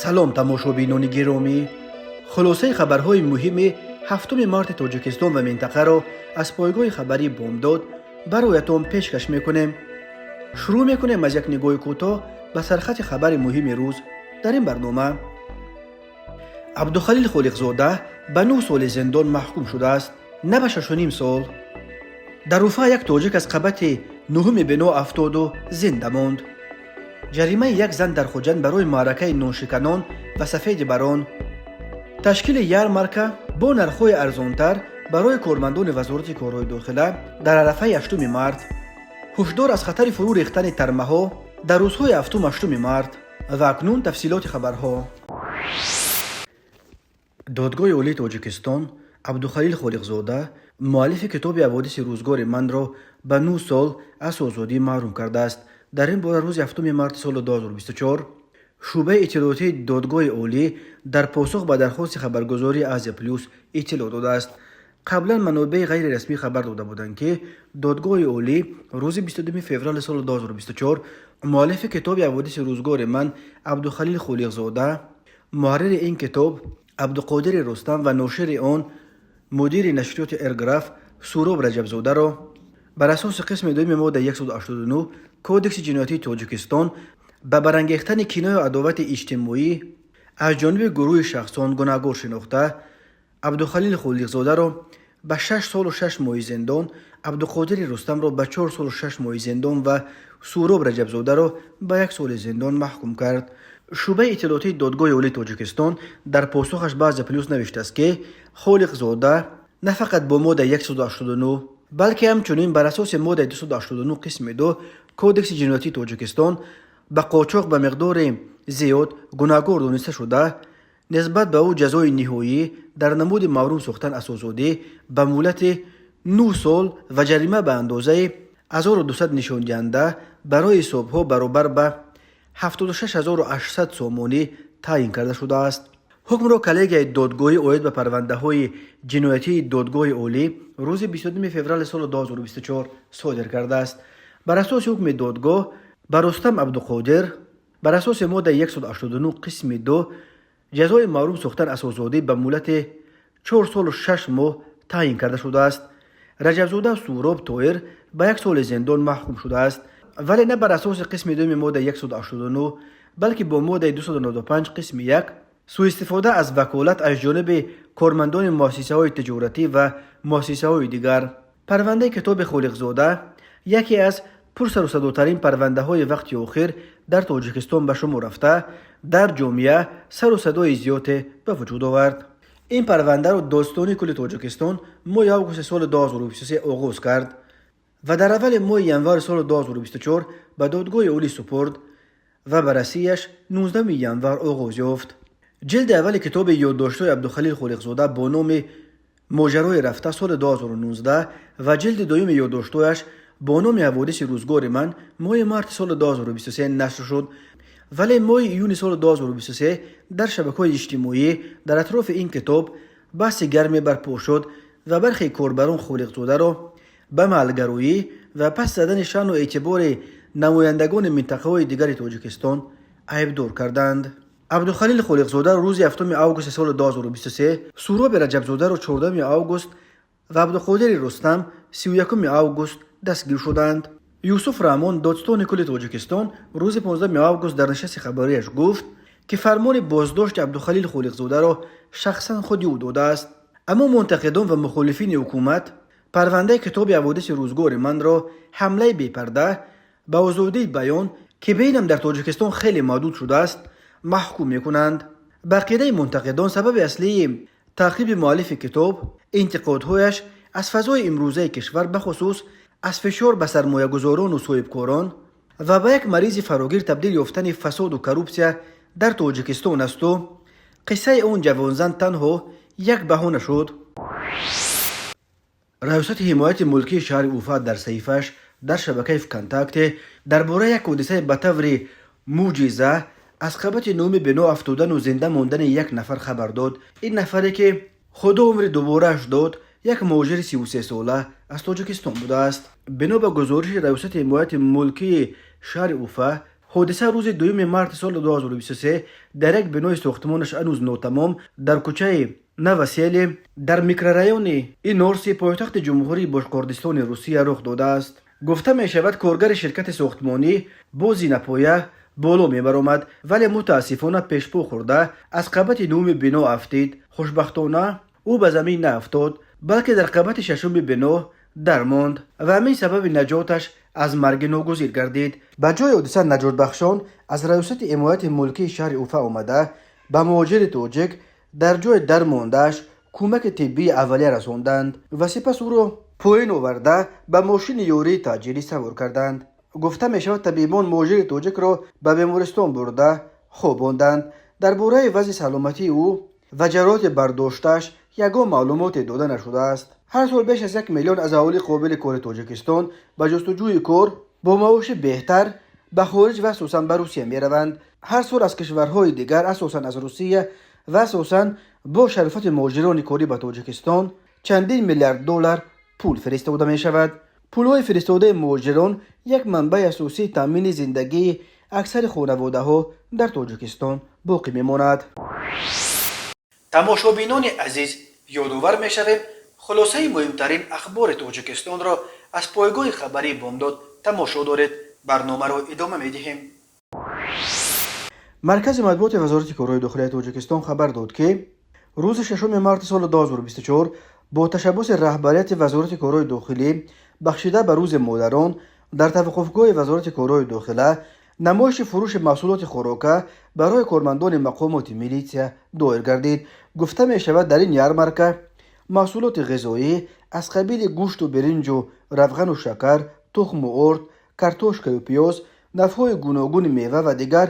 Салом, тамошобинони гиромӣ! Хулосаи хабарҳои муҳими 7 марти Тоҷикистон ва минтақаро аз пойгоҳи хабарии «Бомдод» бароятон пешкаш мекунем. Шурӯъ мекунем аз як нигоҳи кӯтоҳ ба сархати хабари муҳими рӯз. Дар ин барнома: Абдухалил Холиқзода ба 9 соли зиндон маҳкум шудааст, на ба 6,5 сол. Дар Уфа як тоҷик аз қабати нуҳуми бино афтоду зинда монд. Ҷаримаи як зан дар Хуҷанд барои маъракаи ноншиканон ва сафеди барон. Ташкили ярмарка бо нархҳои арзонтар барои кормандони Вазорати корҳои дохила дар арафаи 8 март. Ҳушдор аз хатари фурӯ рехтани тармаҳо дар рӯзҳои 7-8 март. Ва акнун тафсилоти хабарҳо. Додгоҳи Олии Тоҷикистон Абдухалил Холиқзода, муаллифи китоби «Ҳаводиси рӯзгори манро» ба 9 сол аз озодӣ маҳрум кардааст. Дар ин бора рӯзи 7 марти соли 2024 шӯъбаи иттилоотии Додгоҳи Олӣ дар посух ба дархости хабаргузории «Азия Плюс» иттилоъ додааст. Қаблан манобеи ғайрирасмӣ хабар дода буданд, ки Додгоҳи Олӣ рӯзи 22 феврали соли 2024 муаллифи китоби «Ҳаводиси рӯзгори ман» Абдухалил Холиқзода, муҳаррири ин китоб Абдуқодири Рустам ва ношири он, мудири нашриёти «Эрграф» Суроб Раҷабзодаро бар асоси қисми дуюми моддаи 189 Кодекси ҷиноятии Тоҷикистон ба барангехтани кинаю адовати иҷтимоӣ аз ҷониби гурӯҳи шахсон гунаҳгор шинохта, Абдухалил Холиқзодаро ба 6 солу 6 моҳи зиндон, Абдуқодири Рустамро ба 4 солу 6 моҳи зиндон ва Суроб Раҷабзодаро ба 1 соли зиндон маҳкум кард. Шӯъбаи иттилоотии Додгоҳи Олии Тоҷикистон дар посухаш ба «Азия Плюс» навиштааст, ки Холиқзода на фақат бо моддаи 189, балки ҳамчунин бар асоси моддаи 289 қисми 2 Кодекси ҷиноятии Тоҷикистон ба қочоқ ба миқдори зиёд гунаҳгор дониста шуда, нисбат ба ӯ ҷазои ниҳоӣ дар намуди маҳрум сохтан аз озодӣ ба муҳлати 9 сол ва ҷарима ба андозаи 1200 нишондиҳанда барои ҳисобҳо баробар ба 76 800 сомонӣ таъин карда шудааст. Ҳукмро коллегияи додгоҳӣ оид ба парвандаҳои ҷиноятии Додгоҳи Олӣ рӯзи 22 феврали соли 2024 содир кардааст. Бар асоси ҳукми додгоҳ, ба Рустам Абдуқодир бар асоси моддаи 189 қисми 2 ҷазои маҳрум сохтан аз озодӣ ба муҳлати 4 солу 6 моҳ таъин карда шудааст. Раҷабзода Суроб Тоир ба 1 соли зиндон маҳкум шудааст, вале на бар асоси қисми дуюми моддаи 189, балки бо моддаи 295 қисми 1, сӯистифода аз ваколат аз ҷониби кормандони муассисаҳои тиҷоратӣ ва муассисаҳои дигар. Парвандаи китоби Холиқзода яке аз пурсарусадотарин парвандаҳои вақти охир дар Тоҷикистон ба шумор рафта, дар ҷомеа сару садои зиёде ба вуҷуд овард. Ин парвандаро Додситонии кулли Тоҷикистон моҳи августи соли 2023 оғоз кард ва дар аввали моҳи январи соли 2024 ба Додгоҳи Олӣ супурд ва баррасияш 19 январ оғоз ёфт. Ҷилди аввали китоби ёддоштҳои Абдухалил Холиқзода бо номи «Моҷарои рафта» соли 2019 ва ҷилди дуюми ёддоштҳояш бо номи «Ҳаводиси рӯзгори ман» моҳи марти соли 2023 нашр шуд. Вале моҳи июни соли 2023 дар шабакаҳои иҷтимоӣ дар атрофи ин китоб баҳси гарме барпо шуд ва бархе корбарон Холиқзодаро ба маҳалгароӣ ва паст задани шаъну эътибори намояндагони минтақаҳои дигари Тоҷикистон айбдор карданд. Абдухалил Холиқзода рӯзи 7 августи соли 2023, Суроби Раҷабзодаро 14 август ва Абдуқодири Рустам 31 август дастгир шуданд. Юсуф Раҳмон, додситони кулли Тоҷикистон, рӯзи 15 август дар нишасти хабарияш гуфт, ки фармони боздошти Абдухалил Холиқзодаро шахсан худи ӯ додааст. Аммо мунтақидон ва мухолифини ҳукумат парвандаи китоби «Ҳаводиси рӯзгори манро» ҳамлаи бепарда ба озодии баён, ки бинам дар Тоҷикистон хеле маҳдуд шудааст, маҳкум мекунанд. Ба ақидаи мунтақидон, сабаби аслии таъқиби муаллифи китоб интиқодҳояш аз фазои имрӯзаи кишвар, бахусус аз фишор ба сармоягузорону соҳибкорон ва ба як маризи фарогир табдил ёфтани фасоду коррупсия дар Тоҷикистон асту қиссаи он ҷавонзан танҳо як баҳона шуд. Раёсати ҳимояти мулкии шаҳри Уфа дар саҳифааш дар шабакаи ВКонтакте дар бораи як ҳодисаи ба таври мӯъҷиза аз қабати нуҳуми бино афтодану зинда мондани як нафар хабар дод. Ин нафаре, ки Худо умри дуборааш дод, як муҳоҷири 33-сола аз Тоҷикистон будааст. Бино ба гузориши Раёсати ҳимояти мулкии шаҳри Уфа, Ҳодиса рӯзи 2 марти соли 2023 дар як бинои сохтмонаш ҳанӯз нотамом дар кӯчаи Новоселье дар микрорайони Инорси пойтахти Ҷумҳурии Бошқордистони Русия рух додааст. Гуфта мешавад, коргари ширкати сохтмонӣ бо зинапоя боло мебаромад, вале мутаассифона пешпо хӯрда аз қабати нуҳуми бино афтид. Хушбахтона, ӯ ба замин наафтод, балки дар қабати шашуми бино дармонд ва ҳамин сабаби наҷоташ аз марги ногузир гардид. Ба ҷои ҳодиса наҷотбахшон аз Раёсати ҳимояти мулкии шаҳри Уфа омада, ба муҳоҷири тоҷик дар ҷои дармондааш кӯмаки тиббии аввалия расонданд ва сипас ӯро поин оварда, ба мошини ёрии таъҷилӣ савор карданд. Гуфта мешавад, табибон муҳоҷири тоҷикро ба бемористон бурда хобонданд. Дар бораи вазъи саломатии ӯ ва ҷароҳати бардоштааш ягон маълумоте дода нашудааст. Ҳар сол беш аз 1 миллион аз аҳолии қобили кори Тоҷикистон ба ҷустуҷӯи кор бо маоши беҳтар ба хориҷ ва асосан ба Русия мераванд. Ҳар сол аз кишварҳои дигар, асосан аз Русия ва асосан бо шарофати муҳоҷирони корӣ, ба Тоҷикистон чандин миллиард доллар пул фиристода мешавад. Пулҳои фиристодаи муҳоҷирон як манбаи асосии таъмини зиндагии аксари хонаводаҳо дар Тоҷикистон боқӣ мемонад. Тамошобинони азиз, ёдовар мешавем, хулосаи муҳимтарин ахбори Тоҷикистонро аз пойгоҳи хабарии Бомдод тамошо доред. Барномаро идома медиҳем. Маркази матбуоти Вазорати корҳои дохилияи Тоҷикистон хабар дод, ки рӯзи 6 марти соли 2024 бо ташаббуси раҳбарияти Вазорати корҳои дохилӣ, бахшида ба Рӯзи модарон, дар таваққуфгоҳи Вазорати корҳои дохила намоиши фурӯши маҳсулоти хӯрока барои кормандони мақомоти милитсия доир гардид. Гуфта мешавад, дар ин ярмарка маҳсулоти ғизоӣ аз қабили гӯшту биринҷу равғану шакар, тухму орд, картошкаю пиёз, навъҳои гуногуни мева ва дигар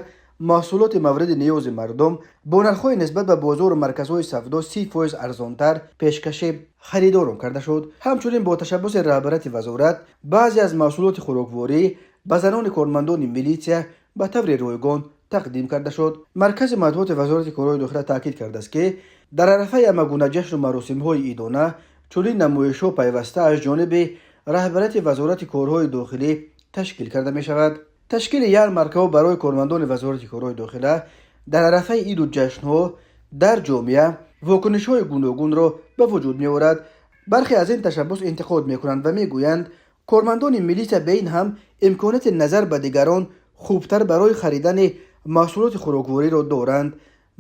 маҳсулоти мавриди ниёзи мардум бо нархҳои нисбат ба бозору марказҳои савдо 30% арзонтар пешкаши харидорон карда шуд. Ҳамчунин бо ташаббуси раҳбарияти вазорат баъзе аз маҳсулоти хӯрокворӣ ба занони кормандони милитсия ба таври ройгон тақдим карда шуд. Маркази матбуоти Вазорати корҳои дохила таъкид кардааст, ки дар арафаи ҳамагуна ҷашну маросимҳои идона чунин намоишҳо пайваста аз ҷониби раҳбарияти Вазорати корҳои дохилӣ ташкил карда мешавад. Ташкили ярмаркаҳо барои кормандони Вазорати корҳои дохила дар арафаи иду ҷашнҳо дар ҷомеа вокунишҳои гуногунро ба вуҷуд меорад. Бархе аз ин ташаббус интиқод мекунанд ва мегӯянд, кормандони милитсия бе ин ҳам имконияти назар ба дигарон хубтар барои харидани маҳсулоти хӯроквориро доранд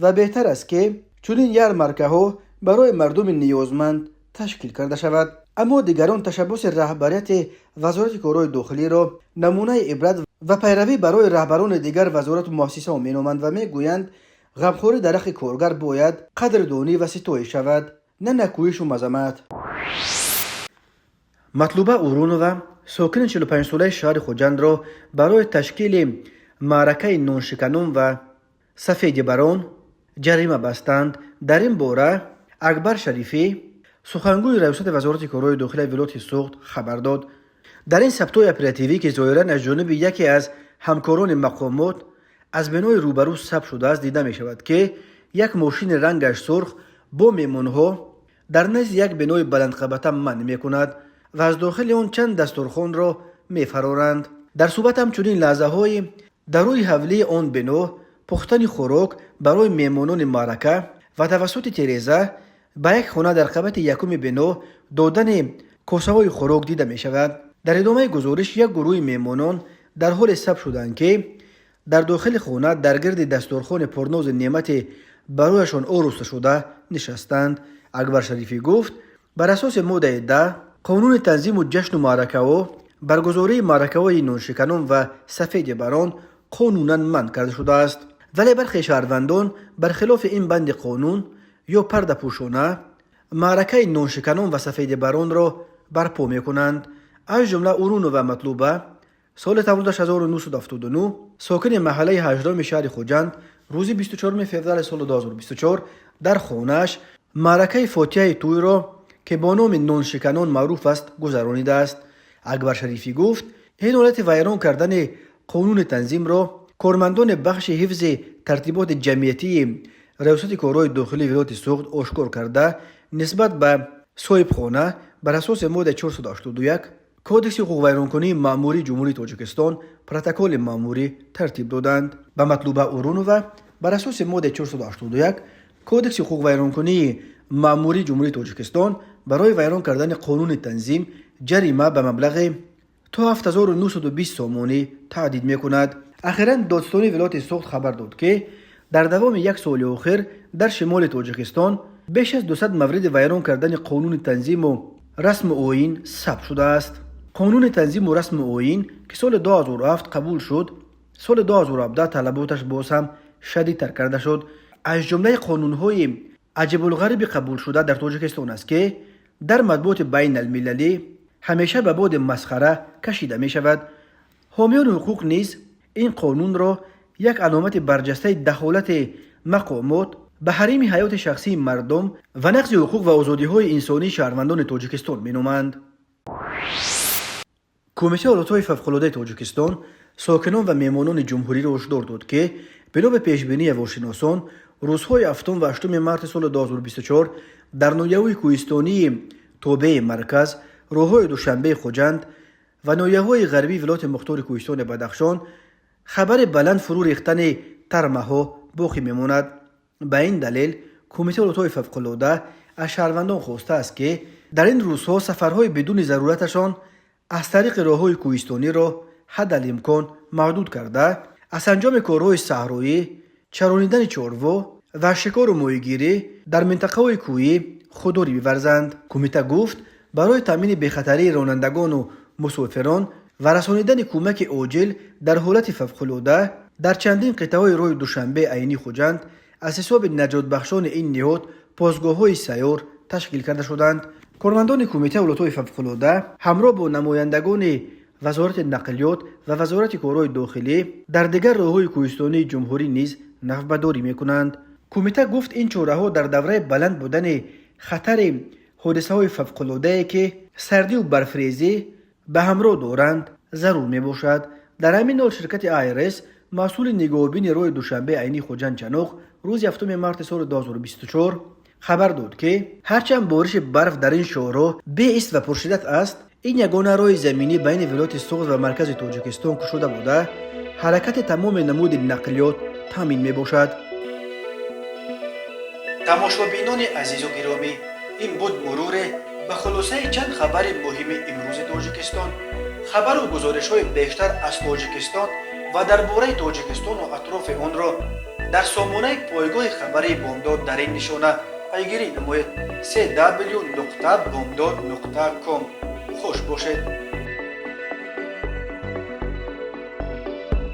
ва беҳтар аст, ки чунин ярмаркаҳо барои мардуми ниёзманд ташкил карда шавад. Аммо дигарон ташаббуси раҳбарияти Вазорати корҳои дохилиро намунаи ибрат ва пайравӣ барои раҳбарони дигар вазорату муассисаҳо меноманд ва мегӯянд, ғамхорӣ дар ҳаққи коргар бояд қадрдонӣ ва ситоиш шавад, на накӯишу мазаммат. Матлуба Урунова, сокини 45-солаи шаҳри Хуҷандро барои ташкили маъракаи ноншиканон ва сафедибарон ҷарима бастанд. Дар ин бора Акбар Шарифӣ, сухангӯи Раёсати Вазорати корҳои дохилаи вилояти Суғд, хабар дод. Дар ин сабтҳои оперативӣ, ки зоҳиран аз ҷониби яке аз ҳамкорони мақомот аз бинои рӯбарӯ сабт шудааст, дида мешавад, ки як мошини рангаш сурх бо меҳмонҳо дар назди як бинои баландқабата манъ мекунад ва аз дохили он чанд дастурхонро мефароранд. Дар суҳбат ҳамчунин лаҳзаҳои дар рӯи ҳавлии он бино пухтани хӯрок барои меҳмонони маърака ва тавассути тереза ба як хона дар қабати якуми бино додани косаҳои хӯрок дида мешавад. Дар идомаи гузориш як гурӯҳи меҳмонон дар ҳоле сабт шуданд, ки дар дохили хона дар гирди дастурхони пурнозу неъмате барояшон ороста шуда нишастанд. Акбар Шарифӣ гуфт, бар асоси моддаи 10 Қонуни танзиму ҷашну маъракаҳо баргузории маъракаҳои ноншиканон ва сафеди барон қонунан манъ карда шудааст, вале бархе шаҳрвандон бар хилофи ин банди қонун ё пардапӯшона маъракаи ноншиканон ва сафеди баронро барпо мекунанд. Аз ҷумла Урунова Матлуба, соли таваллудаш 1979, сокини маҳаллаи ҳаждоми шаҳри Хуҷанд, рӯзи 24 феврали соли 2024 дар хонааш маъракаи фотиҳаи тӯйро, ки бо номи ноншиканон маъруф аст, гузаронидааст. Акбар Шарифӣ гуфт, ин ҳолати вайрон кардани қонуни танзимро кормандони бахши ҳифзи тартиботи ҷамъиятии Раёсати корҳои дохилии вилояти Суғд ошкор карда, нисбат ба соҳибхона бар асоси моддаи 481 Кодекси ҳуқуқвайронкунии маъмурии Ҷумҳурии Тоҷикистон протоколи маъмурӣ тартиб доданд. Ба Матлуба Урунова бар асоси моддаи 481 Кодекси ҳуқуқвайронкунии маъмурии Ҷумҳурии Тоҷикистон барои вайрон кардани қонуни танзим ҷарима ба маблағи то 7920 сомонӣ таҳдид мекунад. Ахиран додситонии вилояти Суғд хабар дод, ки дар давоми як соли охир дар шимоли Тоҷикистон беш аз 200 мавриди вайрон кардани қонуни танзиму расму оин сабт шудааст. Қонуни танзиму расму оин, ки соли 2007 қабул шуд, соли 2017 талаботаш боз ҳам шадидтар карда шуд. Аз ҷумлаи қонунҳои аҷибулғариби қабулшуда дар Тоҷикистон аст, ки дар матбуоти байналмилалӣ ҳамеша ба боди масхара кашида мешавад. Ҳомиёни ҳуқуқ низ ин қонунро як аломати барҷастаи дахолати мақомот ба ҳарими ҳаёти шахсии мардум ва нақзи ҳуқуқ ва озодиҳои инсонии шаҳрвандони Тоҷикистон меноманд. Кумитаи ҳолатҳои фавқулодаи Тоҷикистон сокинон ва меҳмонони ҷумҳуриро ҳушдор дод, ки бино ба пешбинии ҳавошиносон рӯзҳои 7 ва 8 марти соли 2024 дар ноҳияҳои кӯҳистонии тобеи марказ, роҳҳои Душанбеи Хуҷанд ва ноҳияҳои ғарбии вилояти мухтори кӯҳистони Бадахшон хабари баланд фурӯ рехтани тармаҳо боқӣ мемонад. Ба ин далел Кумитаи ҳолатҳои фавқулода аз шаҳрвандон хостааст, ки дар ин рӯзҳо сафарҳои бидуни зарураташон аз тариқи роҳҳои кӯҳистониро ҳаддалимкон маҳдуд карда, аз анҷоми корҳои саҳроӣ, чаронидани чорво ва шикору моҳигирӣ дар минтақаҳои кӯҳӣ худдорӣ биварзанд. Кумита гуфт, барои таъмини бехатарии ронандагону мусофирон ва расонидани кӯмаки оҷил дар ҳолати фавқулода дар чандин қитъаҳои роҳи Душанбе Айнӣ Хуҷанд аз ҳисоби наҷотбахшони ин ниҳод постгоҳҳои сайёр ташкил карда шуданд. Кормандони Кумитаи ҳолатҳои фавқулода ҳамроҳ бо намояндагони Вазорати нақлиёт ва Вазорати корҳои дохилӣ дар дигар роҳҳои кӯҳистонии ҷумҳурӣ низ навбатдорӣ мекунанд. Кумита гуфт, ин чораҳо дар давраи баланд будани хатари ҳодисаҳои фавқулодае, ки сардию барфрезӣ ба ҳамроҳ доранд, зарур мебошад. Дар ҳамин ҳол ширкати АРС, масъули нигоҳубини роҳи Душанбе Айнӣ Хуҷанд Чаноқ, рӯзи 7 марти соли 2024 хабар дод, ки ҳарчанд бориши барф дар ин шоҳроҳ беист ва пуршиддат аст, ин ягона роҳи заминӣ байни вилояти Суғд ва маркази Тоҷикистон кушода буда, ҳаракати тамоми намуди нақлиёт таъмин мебошад. Тамошобинони азизу гиромӣ, ин буд муруре ба хулосаи чанд хабари муҳими имрӯзи Тоҷикистон. Хабару гузоришҳои бештар аз Тоҷикистон ва дар бораи Тоҷикистону атрофи онро дар сомонаи пойгоҳи хабарии Бомдод дар ин нишона пайгирӣ намоед: cw.bomdod.com. Хуш бошед.